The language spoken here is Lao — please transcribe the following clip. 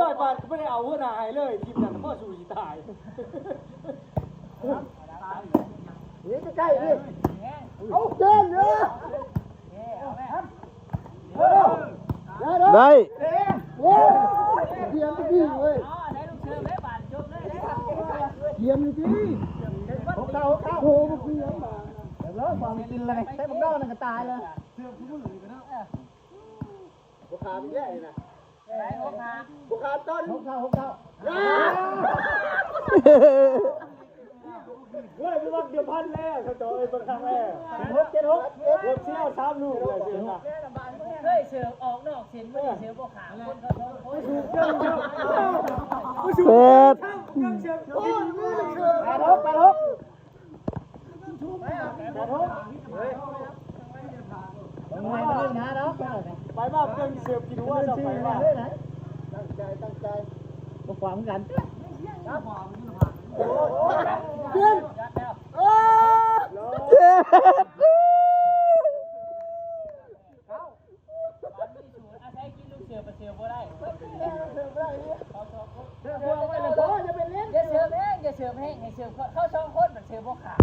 ຮ້ອຍບາດກໍບໍ່ໄດ້ເອົາຫົວໜ້າໃຫ້ເລີຍ ທີມນັ້ນພໍສູ້ຊິຕາຍ. ນີ້ໃກ້ໆນີ້ ເອົາເກັ່ງເດີ ໄດ້ ໂອ້ຍ ກຽມດີເວີຍ ກຽມດີ ຫົກເກົ້າ ຫົກເກົ້າ ໂອ້ ບໍ່ຄືຫຍັງບາດ ເລີຍບໍ່ມີກິນເລີຍ ໃສ່ບັກດອກນັ້ນກໍຕາຍແລ້ວ. ບໍ່ຂາມອີກແລ້ວນີ້ນະ ບໍ່ຂາມຕອນ ຫົກເກົ້າ ຫົກເກົ້າ ເຮີ້ຍ ໄປວັກດຽວພັນແລ້ວ ເຂົາເຈົ້າເອີ້ນເບິ່ງຄັ້ງແລ້ວ ເຈັດຫົກ ເຈັດຫົກ ເກືອບຊິເອົາສາມລູກແລ້ວຊິນະ ເຄີຍເສີບອອກນອກເສັ້ນ ມື້ນີ້ເສີບບໍ່ຂາມ ຄົນເຂົາສອງຄົນ ແປດ ແປດຫົກ ແປດຫົກ ໄປມາເພິ່ນເສີບກິນຫົວເຈົ້າໄປມາ ຕັ້ງໃຈ ຕັ້ງໃຈ ບໍ່ຂວາງກັນ ເຈັດ ອາໄສກິນລູກເສືອໄປເສືອບໍ່ໄດ້ ເສືອບໍ່ໄດ້ ເສືອບໍ່ໄດ້ ຢ່າເສີບແຮງ ຢ່າເສີບແຮງ ໃຫ້ເສີບເຂົາສອງຄົນ ມັນເສີບບໍ່ຂາດ.